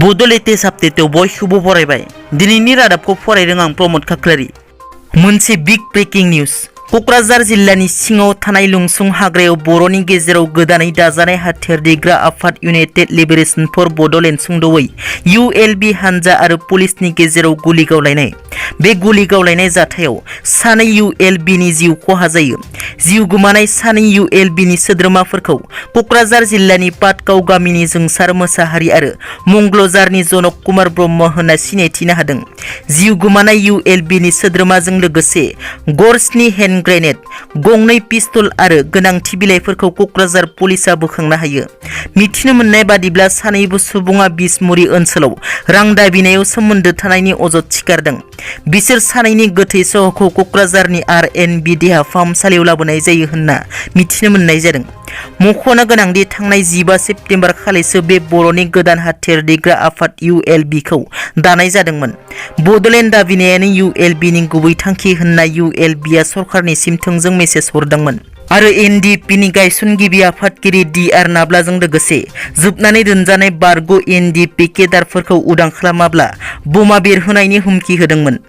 बड' लेटेस्ट आपडेटआव बयखौबो बरायबाय। दिनैनि रादाबखौ फरायदों आं प्रमद खाख्लारि। मोनसे बिग ब्रेकिं निउज। क'क्राझार जिल्लानि सिङाव थानाय लुंसुं हाग्रायाव बर'नि गेजेराव गोदानै दाजानाय हाथियार दैग्रा आफाद इउनाइटेड लिबारेशन फर बड'लेण्ड सुंद'यै ULB हानजा आरो पुलिसनि गेजेराव गुलि गावलायनाय। बे गुलि गावलायनाय जाथायाव सानै ULB नि जिउ खहा जायो। जिउ गोमानाय सानै ULB नि सोद्रोमाफोरखौ क'क्राझार जिल्लानि पाटगाव गामिनि जोंसार मोसाहारि आरो मंगलजारनि जनक कुमार ब्रह्म होनना सिनायथिनो हादों। जिउ गोमानाय ULB नि सोद्रोमाजों लोगोसे गरसनि हेन्ड ग्रेनेड, गंनै पिस्तल आरो गोनांथि बिलाइफोरखौ क'क्राझार पुलिसा बोखांनो हायो। मिथिनो मोननाय बादिब्ला सानैबो सुबुङा बिसमुरि ओनसोलाव रां दाबिनायाव सोमोन्दो थानायनि अजद थिखारदों। बिसोर सानैनि गोथै सहखौ क'क्राझारनि RNB देहा फाहामसालियाव लाबोनाय जायो होनना मिथिनो मोननाय जादों। मख'नो गोनांदि थांनाय 15 सेप्तेम्बर खालिसो बे बर'नि गोदान हाथियार दैग्रा आफाद ULB खौ दानाय जादोंमोन। बड'लेण्ड दाबिनायानो ULB नि गुबै थांखि होनना ULB आ सरकारनिसिम थोंजों मेसेज हरदोंमोन आरो NDP नि गायसनगिरि आफादगिरि DR नाब्लाजों लोगोसे जोबनानै दोनजानाय बारग' NDP केडारफोरखौ उदां खालामाब्ला बमा बेरहोनायनि हुमखि होदोंमोन।